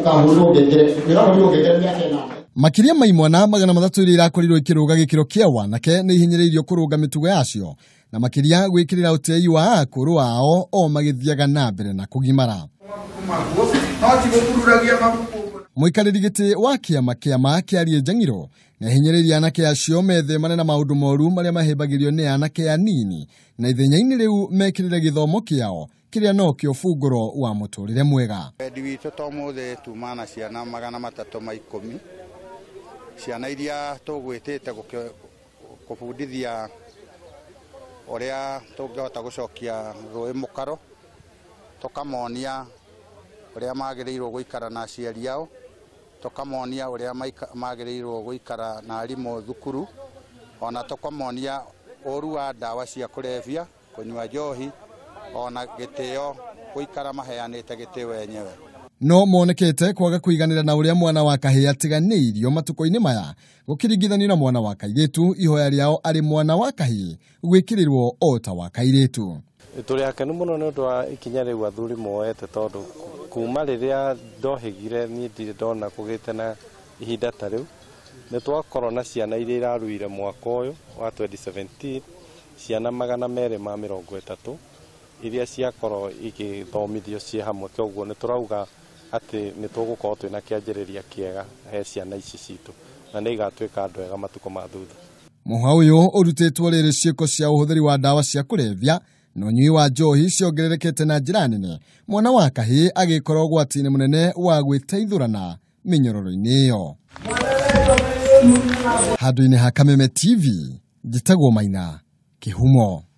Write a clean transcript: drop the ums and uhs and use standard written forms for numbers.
Ũkahũrwo ngengere, nĩ ũrahũrirwo ngengere mĩaka 8. Makĩria ma imwana 300 iria irakorirwo ikĩrũga gĩkĩro kĩa wanake nĩ ihinyĩrĩirio kũrũnga mĩtugo yacio na makĩria gwĩkĩrĩra ũtĩi wa akũrũ ao o magĩthiaga na mbere na kũgimara. Mũikarĩri gĩtĩ wa kĩama kĩama kĩarie Njang'iro na hinyĩrĩria anake acio methemane na maũndũ moru marĩa mahĩmbagĩrio nĩ anake anini na ithenya-inĩ rĩu mekĩrĩre gĩthomo kĩao kĩrĩa nokĩo bungũro wa mũtũrĩre mwega. Wendi witũ to mũthĩ tuma na ciana 310, ciana iria tũgwĩtĩte kũbundithia ũrĩa tũngĩhota gũcokia rũĩ mũkaro, tũkamonia ũrĩa magĩrĩirwo gũikara na aciari ao, tũkamonia ũrĩa magĩrĩirwo gũikara na arimũ thukuru, ona tũkamonia ũru wa ndawa cia kũrebia, kũnyua njohi, ona gĩtĩo, gũikara maheanĩte gĩtĩo enyewe. No monekete kwaga kũiganĩra na ũrĩa mwana wa kahĩĩ atiganĩirio matukũ-inĩ maya gũkĩringithanio na mwana wa kairĩtu, ihoya rĩao arĩ mwana wa kahĩĩ gwĩkĩrĩrwo o ta wa kairĩtu. Tũrĩ akenu mũno nĩ ũndũ wa ikinya rĩu athuri moete, tondũ kuma rĩrĩa ndohĩgire niĩ ndirĩ ndona kũgĩte na ihinda ta rĩu. Nĩ twakorwo na ciana iria iraruire mwaka ũyũ wa 2017, ciana 230 iria ciakorwo igĩthomithio ciĩ hamwe, koguo nĩ tũrauga atĩ nĩ tũgũkorwo twĩna kĩanjĩrĩria kĩega he ciana ici citũ na nĩ igatuĩka andũ ega matukũ ma thutha. Mũhwa ũyũ ũrutĩtwo rĩrĩ ciĩko cia ũhũthĩri wa ndawa cia kũrebia na ũnyui wa njohi ciongererekete na njĩra nene, mwana wa kahĩĩ agĩkorwo ũgwati-inĩ mũnene wa gwĩteithũrana mĩnyororo-inĩ ĩyo. Handũ-inĩ ha Kameme TV, njĩtagwo Maina Kĩhumo.